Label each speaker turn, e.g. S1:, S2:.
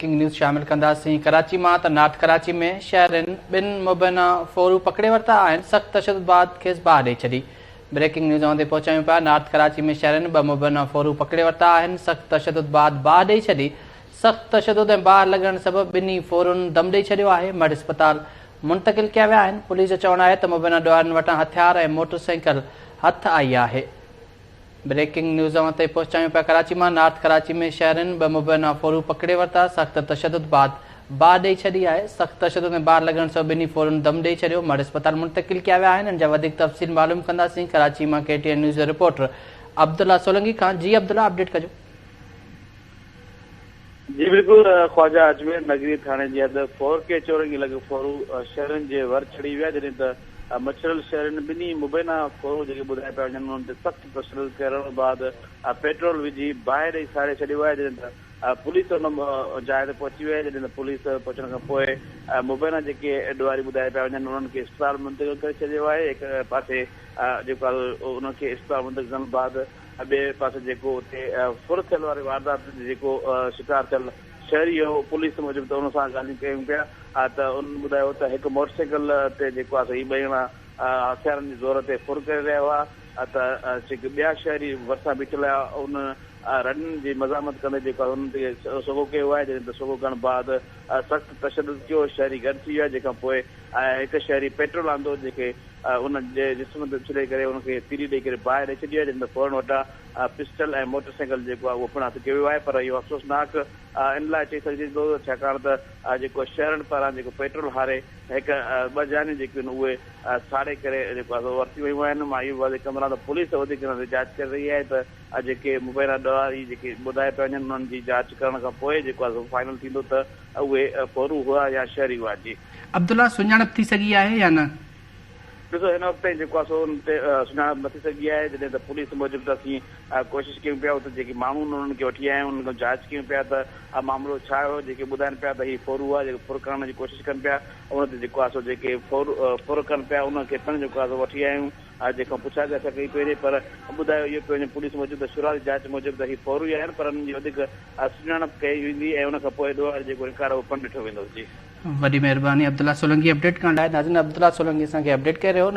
S1: Breaking news شامل ڪنداسين ڪراچي مان ته نارٿ ڪراچي ۾ شهرين ٻن مبينا ڦورو پڪڙي ورتا آهن سخت تشدد بعد کيس باهه ڏئي ڇڏي بريڪنگ نيوز اوهان تائين پهچايون پيا نارٿ ڪراچي ۾ شهرين ٻه مبينا ڦورو پڪڙي ورتا آهن سخت تشدد بعد باهه ڏئي ڇڏي سخت تشدد ۽ باهه لڳڻ سبب ٻنهي ڦورن دم ڏئي ڇڏيو آهي مڙهه اسپتال منتقل ڪيا ويا آهن پوليس جو چوڻ آهي ته مبينا ڏوهارين وٽان هٿيار ۽ موٽر سائيڪل هٿ آئي آهي. بريڪنگ نيوز اوهان تائين پهچايون پيا ڪراچي مان نارٿ ڪراچي ۾ شهرين ٻه مبينا ڦورو پڪڙي ورتا سخت تشدد بعد باهه ڏئي ڇڏي آهي سخت تشدد ۽ باهه لڳڻ سبب ٻنهي ڦورن دم ڏئي ڇڏيو مڙهه اسپتال منتقل ڪيا ويا آهن ان جا وڌيڪ تفصيل معلوم ڪنداسين ڪراچي مان ڪي ٽي اين نيوز جو رپورٽر عبدالله سولنگي کان جي عبدالله اپڊيٽ ڪجو.
S2: جي بلڪل خواجه اجمير نگري ٿاڻي جي حد فور ڪي چورنگي لڳ ڦورو شهرين جي ور چڙهي ويا جڏهن ته مڇريل شهرين ٻنهي مبينا ڦورو جيڪي ٻڌايا پيا وڃن انهن تي سخت تشدد ڪرڻ بعد پيٽرول وجهي باهه ڏئي ساڙي ڇڏيو آهي جڏهن ته پوليس ان جاء تي پهچي وئي جڏهن ته پوليس پهچڻ کان پوء مبينا جيڪي ڏوهاري ٻڌايا پيا وڃن انهن کي اسپتال منتقل ڪري ڇڏيو آهي هڪ پاسي جيڪو آهي انهن کي اسپتال منتقل ڪرڻ بعد ٻئي پاسي جيڪو اتي ڦر ٿيل واري واردات جو جيڪو شڪار ٿيل شهري هو پوليس موجب ته ان سان ڳالهيون ڪيون پيا ته انهن ٻڌايو ته هڪ موٽر سائيڪل تي جيڪو آهي سو هي ٻئي ڄڻا هٿيارن جي زور تي ڦر ڪري رهيا هئا ته جيڪي ٻيا شهري ڀرسان بيٺل هيا ان رڙين جي مزاحمت ڪندي جيڪو آهي انهن تي سوگهو ڪيو آهي جڏهن ته سوگهو ڪرڻ بعد سخت تشدد ڪيو شهري گڏ ٿي ويا جنهن کان پوء هڪ شهري پيٽرول آندو جنهن کي ان جي جسم تي اڇلي ڪري ان کي تيري ڏئي ڪري باهه ڏئي ڇڏي آهي جڏهن ته ڦورن وٽان پسٽل ۽ موٽر سائيڪل جيڪو آهي اهو پڻ هٿ ڪيو ويو آهي پر اهو افسوسناڪ ان لاء چئي سگهجي ٿو ته ڇاڪاڻ ته جيڪو شهرن پاران جيڪو پيٽرول هاري هڪ ٻه جانيون جيڪيون آهن اهي ساڙي ڪري جيڪو آهي سو ورتيون ويون آهن مان اهو به واضح ڪندو رهان ته پوليس وڌيڪ ان تي جاچ ڪري رهي آهي ته جيڪي مبينا ڏوهاري جيڪي ٻڌايا پيا وڃن انهن جي جاچ ڪرڻ کان پوء جيڪو آهي سو فائنل ٿيندو ته اهي ڦورو هئا يا شهري هئا جي.
S1: عبدالله سڃاڻپ ٿي سگهي آهي يا نه؟
S2: ڏسو هن وقت تائين جيڪو آهي سو ان تي سڃاڻپ نه ٿي سگهي آهي جڏهن ته پوليس موجب ته اسين ڪوشش ڪيون پيا اتي جيڪي ماڻهو آهن انهن کي وٺي آيا آهيون انهن کان جاچ ڪيون پيا ته معاملو ڇا هيو جيڪي ٻڌائن پيا ته هي ڦورو هئا جيڪي ڦر ڪرڻ جي ڪوشش ڪن پيا ان تي جيڪو آهي سو جيڪي ڦر ڪن پيا انهن کي پڻ جيڪو آهي سو وٺي آيا آهيون جنهن کان پڇا ڳاڇا ڪئي پئي وڃي پر ٻڌايو اهو پيو وڃي پوليس موجب ته شروعاتي جاچ موجب ته هي ڦورو ئي آهن پر انهن جي وڌيڪ سڃاڻپ ڪئي ويندي ۽ ان کان پوء ڏوهاري جيڪو رڪارڊ اهو پڻ ڏٺو ويندو جي.
S1: وڏي مهرباني عبدالله سولنگي اپڊيٽ ڪرڻ لاء ناظرين عبدالله سولنگي اسان کي اپڊيٽ ڪري رهيو هو.